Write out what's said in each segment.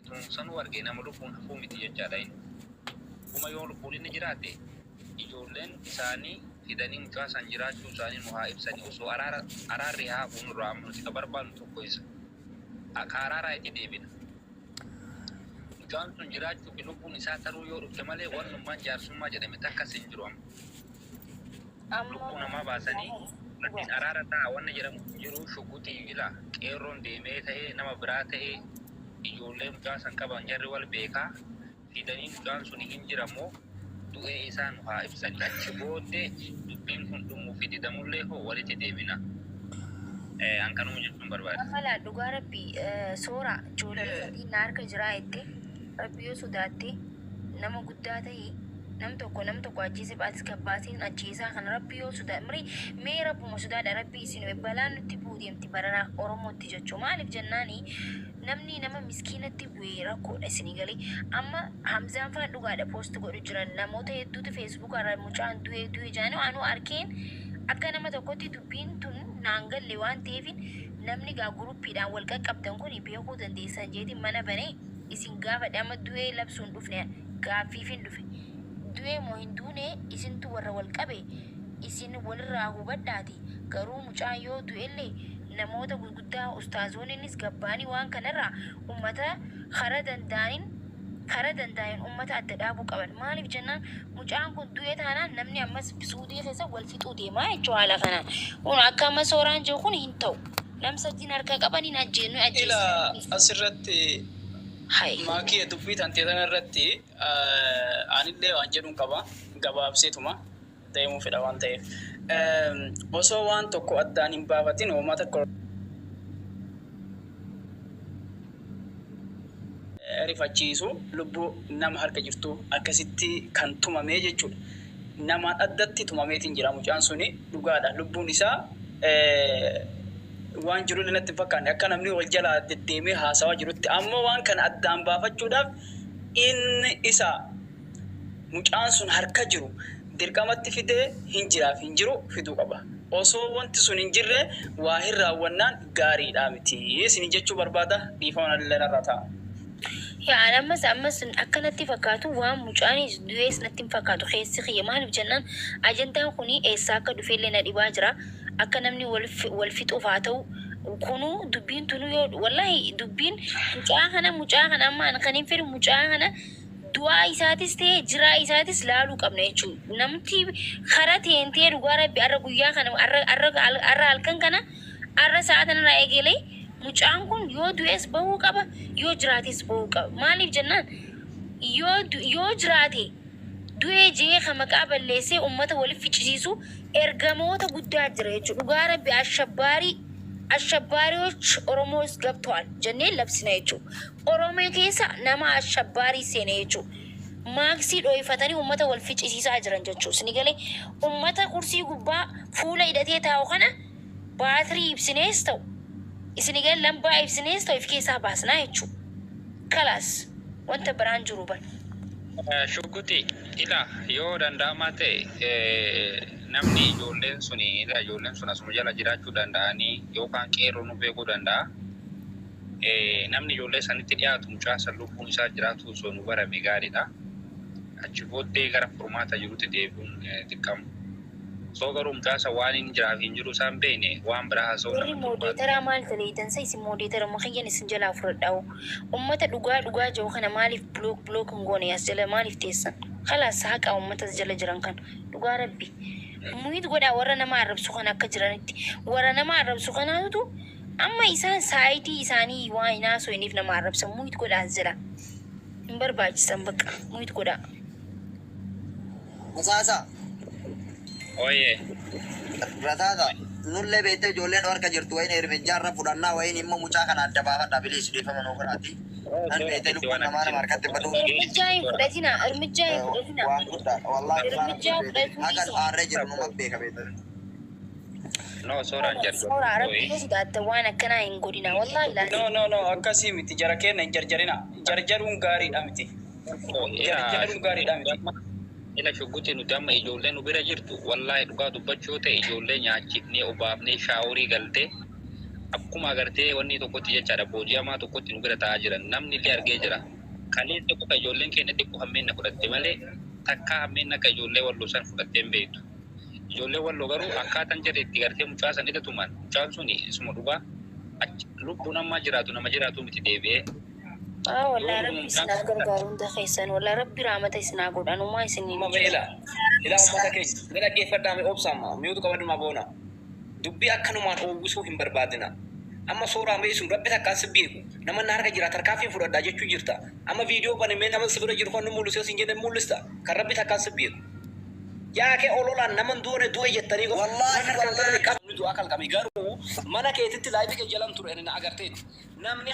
Tumuun sanuu arge nama lubbuun hafuu miti jechaadha inni. Dhuguma yoo lubbuun inni jiraate ijoolleen isaanii fidanii mucaa san jiraachuu isaanii nu haa ibsanii osoo araara araarri haa hafuu nurraa amma nuti ka barbaannu tokko isa. Ka araaraa itti deebina. Mucaan sun jiraachuu fi lubbuun isaa taruu yoo dhufte malee wannummaan jaarsummaa jedhame takkas hin jiru amma. Amma Lubbuu namaa baasanii wajjin araara ta'a wanni jedhamu hin jiru. Shuguxii ila qeerroon deemee ta'ee nama biraa ta'ee ijoollee mucaa san qaban jarri wal beekaa fidanii mucaan suni hin jira moo du'ee isaa nu haa ibsani achi booddee dubbiin kun dhumuu fi didamullee hoo walitti deebina. An kanuma jechuun barbaada. Amma laa dhugaa rabbi soora ijoollee 3 na harka jiraa jette rabbi yoo sodaatte nama guddaa tahi nam tokko nam tokko ajjeese atis gad baaseen ajjeesaa kana rabbi yoo sodaa mri mee rabbuma sodaadha rabbi isin uume balaan nutti bu'u deemti barana oromootti jechuu maaliif jennaani namni nama miskiinatti bu'e rakkoodha isinii galee amma hamzaan faan dhugaadha post godhu jiran namoota hedduutu feesbuuka irra mucaan du'e du'e jaanii anuu arkeen akka nama tokkotti dubbiin tun naan galle waan ta'eefin namni gaa guruppiidhaan wal qaqqabdan kuni beekuu dandeessan jeetiin mana banee isin gaafadhe amma du'ee labsuu hin dhufne an gaaffiifin dhufe du'ee moo hin duune isintu warra wal qabe isin walirraa hubadhaati garuu mucaan yoo du'elle namoota gurguddaa ustaazoonninis gabbaanii waan kanarraa ummata kara danda'anin kara danda'aniin ummata adda dhaabuu qaban maaliif jennaan mucaan kun du'e taanaan namni ammas suudii keessa wal fixuu deemaa jechuu haala kanaan kun akka amma sooraan jiru kun hin ta'u nam sadiin harka qaban hin ajjeennu Ila ajjeessan asirratti hay. Maakiye dubbii tantee tana irratti anillee waan jedhun qaba gabaabseetuma deemuu fedha waan ta'eef. Osoo waan tokko addaan hin baafatin homaa takka rifachiisu lubbuu nama harka jirtu akkasitti kan tumamee jechuudha. Namaan addatti tumameetiin jira mucaan suni dhugaadha. Lubbuun isaa waan jirullee natti hin fakkaanne akka namni wal jalaa deddeemee haasawaa jirutti. Ammoo waan kana addaan baafachuudhaaf inni isa mucaan sun harka jiru dirqamatti fidee hin jiraaf hin jiru fiduu qaba. Osoo wanti sun hin jirre waa hin raawwannaan gaariidha miti isiniin jechuu barbaada. Dhiifama nallee narraa ta'a. Yaa an ammas ammas akka natti fakkaatu waan mucaanis du'ees natti hin fakkaatu keessi kiyya maaliif jennaan ajandaan kuni eessaa akka dhufellee na dhibaa jira akka namni wal wal fixuuf haa ta'u kunuu dubbiin tunuu yoo wallahi dubbiin mucaa kana mucaa kana amma an kan hin fedhu mucaa kana du'aa isaatis ta'e jiraa isaatis laaluu qabna jechuudha. Namti kara ta'een ta'e dhugaa rabbi arra guyyaa kana arra arra arra halkan kana arra sa'a tanarraa eegalee mucaan kun yoo du'es bahuu qaba yoo jiraates bahuu qaba. Maaliif jennaan yoo yoo jiraate du'ee je'ee ka maqaa balleessee ummata wali ficcisiisu ergamoota guddaa jira jechuudha. Dhugaa rabbi ashabbaarii ashabbaariyoch Oromoos gabto'al jennee labsina jechuudha. Oromoo keessa nama ashabbaarii seene jechuudha. Maaksii dhooyfatanii ummata wal ficcisiisaa jiran jechuudha. Sini galee ummata kursii gubbaa fuula hidhatee taa'u kana baatirii ibsinees ta'u isini galee lambaa ibsinees ta'u if keessaa baasnaa jechuudha. Kalaas wanta biraan jiru bar. Shugguxi ila yoo danda'amaa ta'e namni ijoolleen suni ila ijoolleen sun asuma jala jiraachuu danda'anii yookaan qeerroo nu beekuu danda'a. Namni ijoollee sanitti dhiyaatu mucaa san lubbuun isaa jiraatu osoo nu barame gaariidha. Achi booddee gara furmaata jirutti deebi'uun dirqama. Osoo garuu mucaa san waan inni jiraaf hin jiru isaan beekne waan biraa haasa'uun Warri namatti ulfaata. moodeetaraa maal daleeydan sa isin moodeetaruma kiyyan isin jalaa fudhadhaawu ummata dhugaa dhugaa ja'u kana maaliif block block hin goone as jala maaliif teessan khalaas haqaa ummata as jala jiran kana dhugaa rabbi mute godhaa warra nama arrabsu kana akka jiranitti warra nama arrabsu kanaatutu amma isaan saayitii isaanii waan hin haasoyneef nama arrabsan mute godhaa as jala hin barbaachisan bakka mute godhaa. Rasaasa. Oye. Rasaasa. Nullee beektee ijoolleen harka jirtu wayin irmijjaa irra fudhannaa wayin immoo mucaa kana adda baafadha bilis dhiifama nuu godhaati. Nan beektee lubbuun namaa nama harkatti baduu. Irmijjaa hin fudhatina irmijjaa hin fudhatina. Waan guddaadha. Wallaahi Irmijjaa fudhatuu haga dhiisa. aarree jiru numa beeka beektee. No, sooraan jarjaru. Soora rabbi yoo sodaatta waan akkanaa hin godhina wallahi No laazim. no no akkasii miti jara keenya hin jarjarina. Jarjaruun gaariidha miti. Jarjaruun gaariidha miti. Ila shugguti nuti amma ijoollee nu bira jirtu wallahi dhugaa dubbachuu ta'e ijoollee nyaachifnee obaafnee shaaworii galtee Akkuma agartee wanni tokkotti jechaadha booji'amaa tokkotti nu bira taa'aa jiran namni illee argee jira. Kaleen tokko ka ijoolleen keenya xiqqoo hammeenna fudhatte malee takkaa hammeenna akka ijoollee walloo san fudhattee hin beektu. Ijoollee walloo garuu akkaataan jarri itti gartee mucaa san hidhatumaan mucaan suni isuma dhugaa lubbuun ammaa jiraatu nama jiraatu miti deebi'ee. Ah, wallaahi rabbi isin haa gargaaru hunda keessan. Wallaahi rabbi raamata isin haa godhu. Anumaa isin hin Amma ila ila uummata keenya ni dhaggeeffadhaa mee obsaama mute qabadhumaa boona dubbii akkanumaan oowwisuu hin barbaadina. Amma suuraa mee sun rabbi takkaan si beeku nama na harka jira tarkaanfii fudhadhaa jechuu jirta. Amma viidiyoo bane mee nama si bira jiru kan nu mul'isee sin jedhe mul'ista kan rabbi takkaan si beeku. Yaa kee ololaan nama hin duune du'e jettanii qofa Wallaahi waan harkaan wallaahi. qabne qabnu du'aa kalqame garuu mana keetitti live kee jalan ture ani na agarteeti. Namni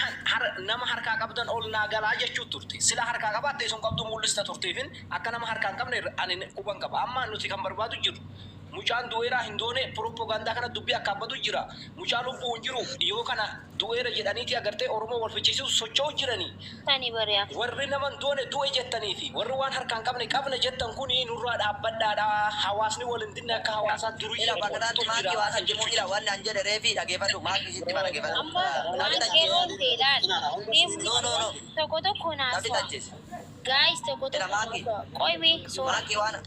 nama harkaa qabdan ol naa galaa jechuu turte. Sila harkaa qabaatte sun qabdu mul'ista turteefin akka nama harkaa hin qabne ani quban qaba. Amma nuti kan barbaadu jiru mucaan du'eeraa hin doone propagaandaa kana dubbii akka abbatu jira. Mucaa lubbuu hin jiru yoo kana du'eera jedhaniiti agartee Oromoo wal fichisiisu socho'u jiranii. Tani bari'a. Warri nama hin doone du'e jettanii fi warri waan harkaa hin qabne qabne jettan kuni nurraa dhaabbadhaadha. Hawaasni wal hin dinne akka hawaasaa durii Ila bakka wal taatti maakii jira waa kan sitti jechuu ila wanni an jedhe reefi dhageeffadhu maakii sitti ma dhageeffadhu. Amma waan Nafi qeerroon tajjeesi. ta'e ilaal. Reefu No no no. tokko tokko Nafi naasawa. tajjeesi. Guys, tokko Ila tokko maakii. naasawa. Qoyme soora. Maakii waan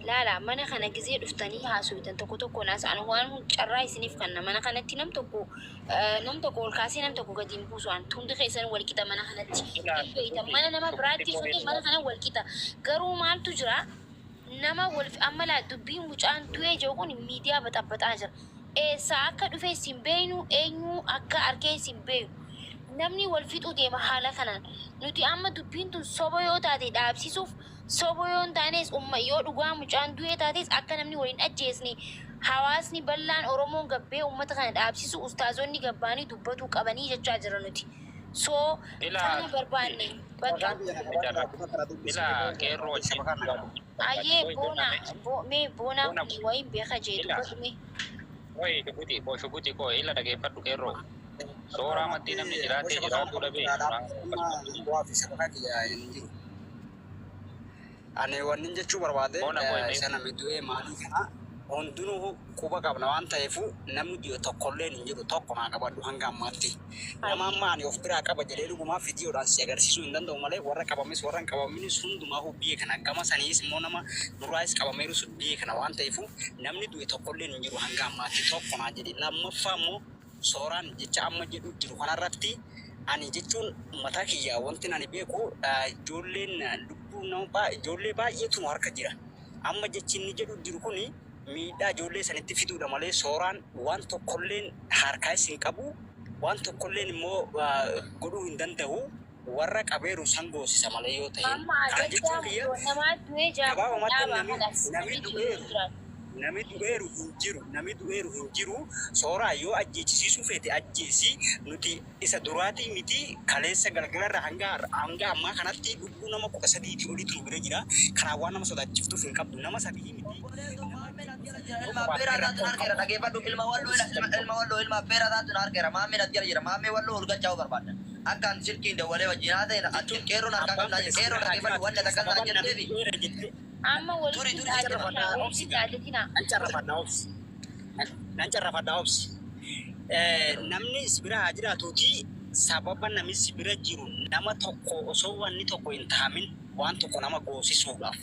Laala mana kana gizee dhuftanii haasoftan tokko tokko naasa'an waan carraa isiniif kanna mana kanatti nam tokko nam tokko ol kaasee nam tokko gadi hin buusu an hundi keessan wal qixa mana kanatti hin beeytan mana nama biraatti osoo ta'e mana kana wal qixa garuu maaltu jira nama wal amma laa dubbiin mucaan du'ee jiru kun miidiyaa baxabbaxaa jira eessaa akka dhufe isin beeynu eenyu akka arkee isin beeynu namni wal fixuu deema haala kanaan nuti amma dubbiin tun soba yoo taate dhaabsisuuf soba yoo hin taanes umma yoo dhugaa mucaan du'ee taates akka namni waliin ajjeesne hawaasni bal'aan Oromoon gabbee ummata kana dhaabsisu ustaazonni gabbaanii dubbatuu qabanii jechaa jira nuti. So Ila kana barbaanne bakka ila qeerroo wajjin ayyee boona mee boonaa Boona kun wayiin beeka jee ila dubbatu mee. Oi shuguti koo shuguti koo ila dhageeffadhu qeerroo. Sooraa maddii namni jiraatee jiraatuu dhabee Jiru. Ani wanni jechuu barbaade Boona koo himee. isa namni du'ee maalii kana hundinuu quba qabna waan ta'eef namni du'e tokkolleen hin jiru tokko naa qabadhu hanga ammaatti. Nama amma ani of biraa qaba jedhee dhugumaa viidiyoodhaan si agarsiisuu hin danda'u malee warra qabames warra hin qabaminis hundumaa biyya kana gama saniis immoo nama nurraayis qabameerus biyya kana waan ta'eef namni du'e tokkolleen hin jiru hanga ammaatti tokko naa jedhe. Lammaffaa immoo sooraan jecha amma jedhu jiru kanarratti ani jechuun mataa kiyyaa wanti ani beeku ijoolleen lubbuu nama ijoollee baay'eetu nu harka jira. Amma jechi inni jedhu jiru kuni miidhaa ijoollee sanitti fiduudha malee sooraan waan tokkolleen harkaas hin qabu waan tokkolleen immoo godhuu hin danda'u warra qabeeru san goosisa malee yoo ta'e. Amma Kana jechuun ajajaa kiyya namaa du'ee jaabu gabaabumatti dhaabaa namni kanas namni namni du'e du'eeru jiraatu. Namni du'eeru hin jiru namni du'eeru hin jiru. Sooraa yoo ajjeechisiisuu feete ajjeesi nuti isa duraatii miti kaleessa galgalarra hanga ammaa kanatti lubbuu nama 13tii oliitu nu bira jira. Kanaaf waan nama sodaachiftuuf hin qabdu nama sadii miti. Ilma affeeraa taatu na argeera dhageeffadhu ilma walloo ilma walloo ilma affeeraa taatu na argeera maammeen as jala jira maammee walloo ol galchaa'uu barbaadda akka an silkiin dawwalee wajjin haa ta'e ati qeerroon harkaa qabnaa jira qeerroon dhageeffadhu wanni takka isaa jetteefi Amma turi walitti turi sitti hima. dhaadatinaa walitti dhaadatinaa. Nan carrafadha obsi. Nan carrafadha obsi. Namni si bira haa jiraatuuti sababa namni si bira jiru nama tokko osoo wanni tokko hin tahamin waan tokko nama goosisuudhaaf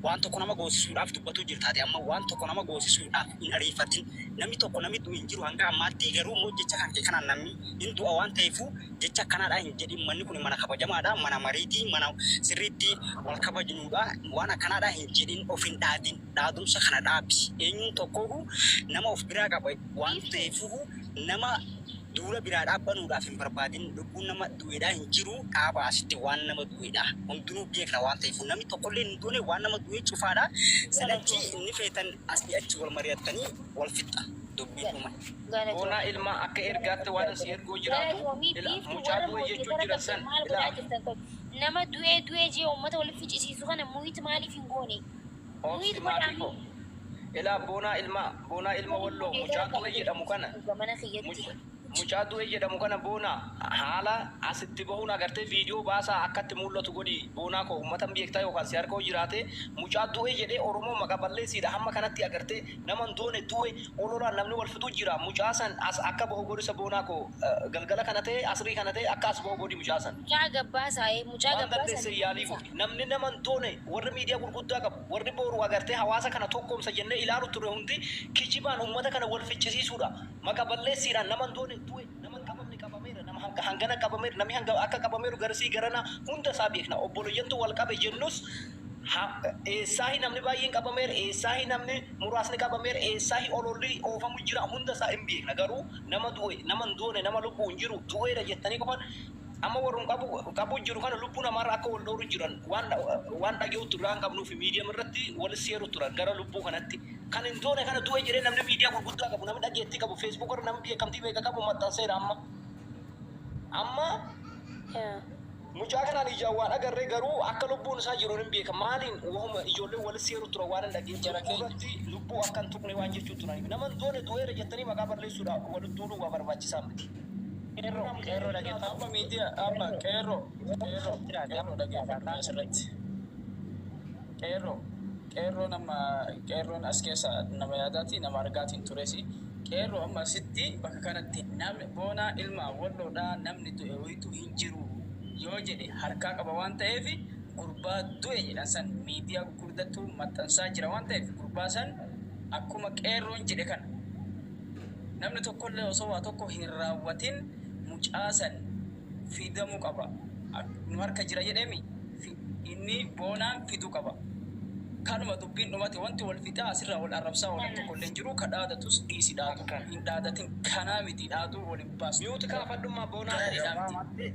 waan tokko nama goosisuudhaaf dubbatu jirtaate amma waan tokko nama goosisuudhaaf hin ariifatin. Namni tokko namni du'e hin jiru hanga ammaatti garuu immoo jecha kan kee kanaan namni hin du'a waan ta'eefu jecha akkanaadha hin jedhin. Manni kun mana kabajamaadha, mana mariitii, mana sirriitti wal kabajnuudha. Waan akkanaadha hin jedhin, of hin dhaadin, dhaadumsa kana dhaabi. Eenyuun tokkoohu nama of biraa qaba waan ta'eefu nama duula biraa dhaabbanuudhaaf hin barbaadin. Lubbuun nama du'eedhaa hin jiru dhaaba asitti waan nama du'eedha hundinuu beekna waan ta'eef namni tokkollee hin duune waan nama du'ee cufaadha sanachi inni feetan asii achi wal mari'attanii wal fixxa dubbii dhuma. Boonaa ilma akka ergaatti waan si erguu jiraatu Galatoomii ila biiftuu mucaa warra du'e jechuu mootii jira san maal ila godhaa jirtan kun nama du'ee du'ee jee uummata walitti ficcisiisu kana mute maaliif hin goone? Obsi Mute maatii godhaami. koo ila boonaa ilma walloo mucaa du'e jedhamu kana Mana kiyyatti. Mucaa du'e jedhamu kana, Boona, haala asitti bahuun agartee viidiyoo baasaa akkatti mul'atu godhi. Boonaa koo, uummatan beektaa yookaan si harka hoo jiraate, mucaa du'e jedhee Oromoo maqa balleessiidha. Hamma kanatti agartee nama hin doone du'e ololaan namni wal fixu jira. Mucaa san as akka bahu godhisa, Boonaa koo. Galgala kana ta'e, asrii kana ta'e, akka as bahu godhi mucaa san. Mucaa gabbaasaa mucaa Waan gabbaasaa. dandeesse yaalii godhi. Namni nama hin doone, warri miidiyaa gurguddaa qabu, warri booru agartee hawaasa kana tokkoomsa jennee ilaalu ture hundi kijibaan uummata kana wal ficcisiisuudha. Maqa balleessiidhaan nama hin doone du'e, nama hin qabamne qabameera, nama hangana qabameera, namni hanga akka qabameeru garasii garana hunda isaa beekna. Obboleeyyantu wal qabe jennus, eessaahi namni baay'een qabameera, eessaahi namni muraasni qabameera, eessaahi ololli oofamu jira, hunda isaa hin beekna. Garuu nama du'e, nama hin doone, nama lubbuu hin jiru du'eera jettanii qofan amma warrum qabu qabu jiru kana lubbuu namaarra akka wal dhooru jiran waan dhaga'utti irraa hin qabnuuf miidiyam irratti wal seeru turan. Gara lubbuu kanatti kan hin doone kana du'e jedhee namni miidiyaa gurguddaa qabu, namni dhageettii qabu, Facebook irra namni beekamtii beeka qabu maxxanseera amma. Amma mucaa kanaan ijaan waan agarree garuu akka lubbuun isaa jiru hin beeka. Maaliin wahuma ijoolleen wal seeru tura waan hin dhageenye lubbuu irratti lubbuu akka hin tuqne waan jechuu turaniif, nama hin doone du'eera jettanii maqaa balleessuudha walitti duuluu waa barbaachisaa miti. Qeerroo, qeerroo, dhageeffadhu. Amma miidiyaa, amma qeerroo, qeerroo, qeerroo, dhageeffadhu asirratti. Qeerroo, qeerroo, nama qeerroon as keessa nama yaadaati, nama argaatiin turesi. Qeerroo, amma asitti bakka kanatti namni Boonaa ilma Walloodhaa namni du'e wayitu hin jiru yoo jedhe harkaa qaba waan ta'eef, gurbaa du'e jedhan san miidiyaa gurguddattuu maxxansaa jira waan ta'eef, gurbaa san akkuma qeerroon jedhe kana namni tokkollee osoo waa tokko hin raawwatin mucaa san fidamuu qaba. Nu harka jira jedheemi inni Boonaan fiduu qaba. Kanuma dubbiin dhumate. Wanti wal fixaa asirraa wal arrabsaa oolan tokkollee hin jiru. Ka dhaadatus dhiisi dhaadu. Hin dhaadatin, kanaa miti, dhaaduu wal hin baasu. Mute kaafadhummaa, Boonaa. Gaariidhaa miti.